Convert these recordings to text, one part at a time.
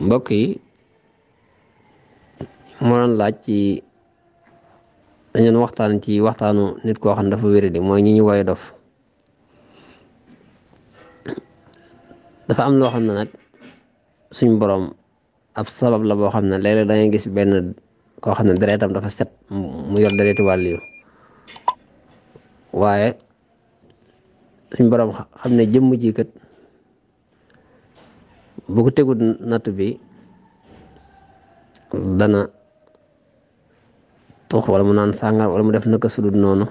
mbokk yi moo doon laaj ci dañu waxtaan ci waxtaanu nit koo xam ne dafa wéradi mooy ñi ñu woy dof. dafa am loo xam ne nag suñ boroom ab sabab la boo xam ne léeg-léeg dangay gis benn koo xam ne deretam dafa set mu yor dereti wàll yu waaye suñ boroom xam ne jëmm ji kat bu ko tegul natt bi dana tux wala mu naan sàngar wala mu def naka sudut noonu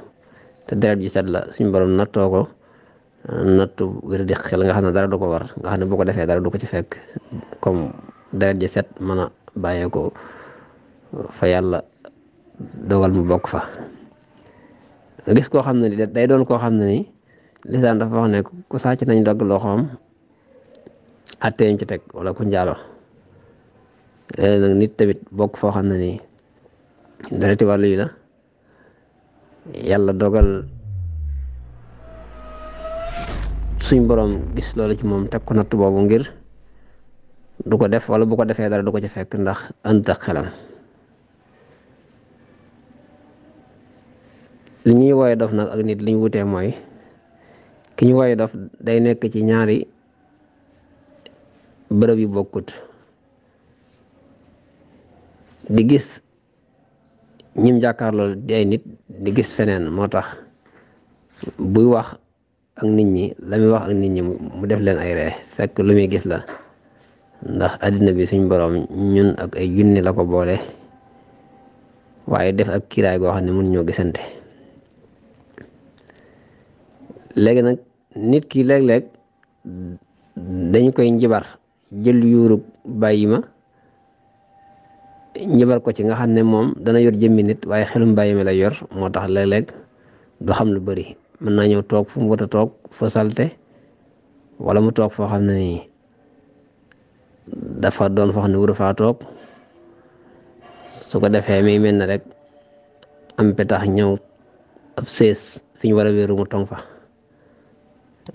te deret ji set la suñ boroom nattoo ko nattu wér di xel nga xam ne dara du ko war nga xam ne boo ko defee dara du ko ci fekk comme deret ji set mën a bàyyee ko fa yàlla dogal mu bokk fa. gis koo xam ne ni day doon koo xam ne ni lislaam dafa wax ne ku sàcc nañ dagg loxoom atteeñ ci teg wala ku njaalo léegi nag nit tamit bokk foo xam ne nii dereti wàllu yi la yàlla dogal suñ boroom gis loolu ci moom teg ko natt boobu ngir du ko def wala bu ko defee dara du ko ci fekk ndax ànd ak xelam. li ñuy woye dof nag ak nit li ñu wutee mooy ki ñu woye dof day nekk ci ñaari bërëb yu bokkut di gis ñim jàkkaarloo di ay nit di gis feneen moo tax buy wax ak nit ñi la muy wax ak nit ñi mu def leen ay ree fekk lu muy gis la ndax àddina bi suñ boroom ñun ak ay junni la ko boole waaye def ak kiiraay goo xam ne mun ñoo gisante. léegi nag nit ki léeg-léeg dañ koy njibar jël yuurub bàyyi ma njibar ko ci nga xam ne moom dana yor jëmmi nit waaye xelum bàyyi ma lay yor moo tax léeg-léeg du xam lu bari mën naa ñëw toog fu mu war a toog fa salte wala mu toog foo xam ne nii dafa doon foo xam ne wuru faa toog su ko defee mi mel na rek am petax ñëw ab sées fi ñu war a wéeru mu tong fa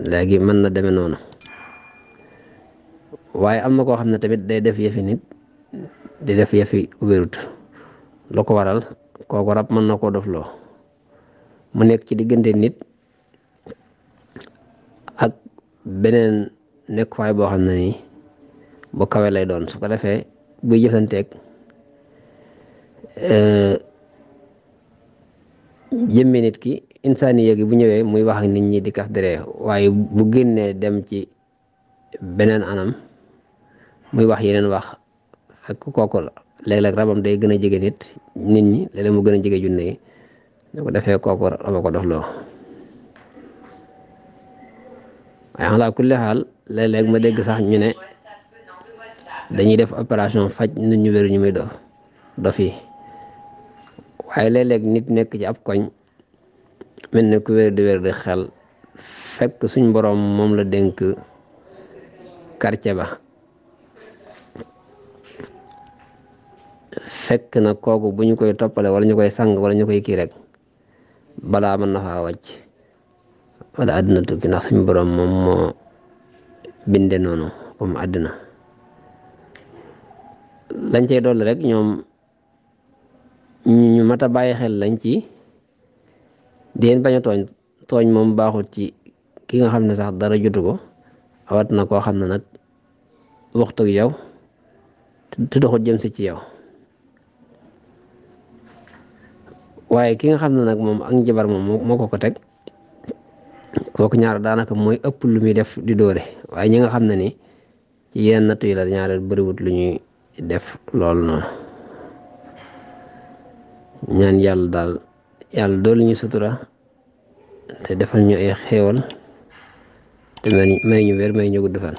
léegi mën na demee noonu. waaye am na koo xam ne tamit day def yëfi nit di def yëfi wérut lu ko waral kooku rab mën na koo def loo mu nekk ci diggante nit ak beneen nekkuwaay boo xam ne nii bu kawe lay doon su ko defee buy jëflanteeg jëmmi nit ki insaani yéegi bu ñëwee muy wax ak nit ñi di kaf dere waaye bu génnee dem ci beneen anam muy wax yeneen wax fekk kooku la léeg-léeg rabam day gën a jege nit ñi léeg-léeg mu gën a jege junne yi su ko defee kooku raba ko dof loo waaye xalaa kulli xaal léeg-léeg ma dégg sax ñu ne dañuy def opération faj nit ñu wéru ñu muy dof yi waaye léeg-léeg nit nekk ci ab koñ mel ne ku wér di xel fekk suñ boroom moom la dénk quartier ba fekk na kooku bu ñu koy toppale wala ñu koy sang wala ñu koy kii rek balaa mën na faa wàcc wala àddina tukki ndax suñ boroom moom moo binde noonu comme àddina lañ cey dolli rek ñoom ñu mat a bàyyi xel lañ ci déen bañ a tooñ moom baaxut ci ki nga xam ne sax dara jotu ko awat na koo xam ne nag waxtu ak yow te doxut jëm si ci yow waaye ki nga xam ne nag moom ak njabar moom moo ko teg kooku ñaar daanaka mooy ëpp lu muy def di dóore waaye ñi nga xam ne ni ci yenn natt yi la ñaareel bariwut lu ñuy def loolu noonu ñaan yàlla daal yàlla doolu ñu sutura te defal ñu ay xéewal te may ñu wér may ñu gudd fan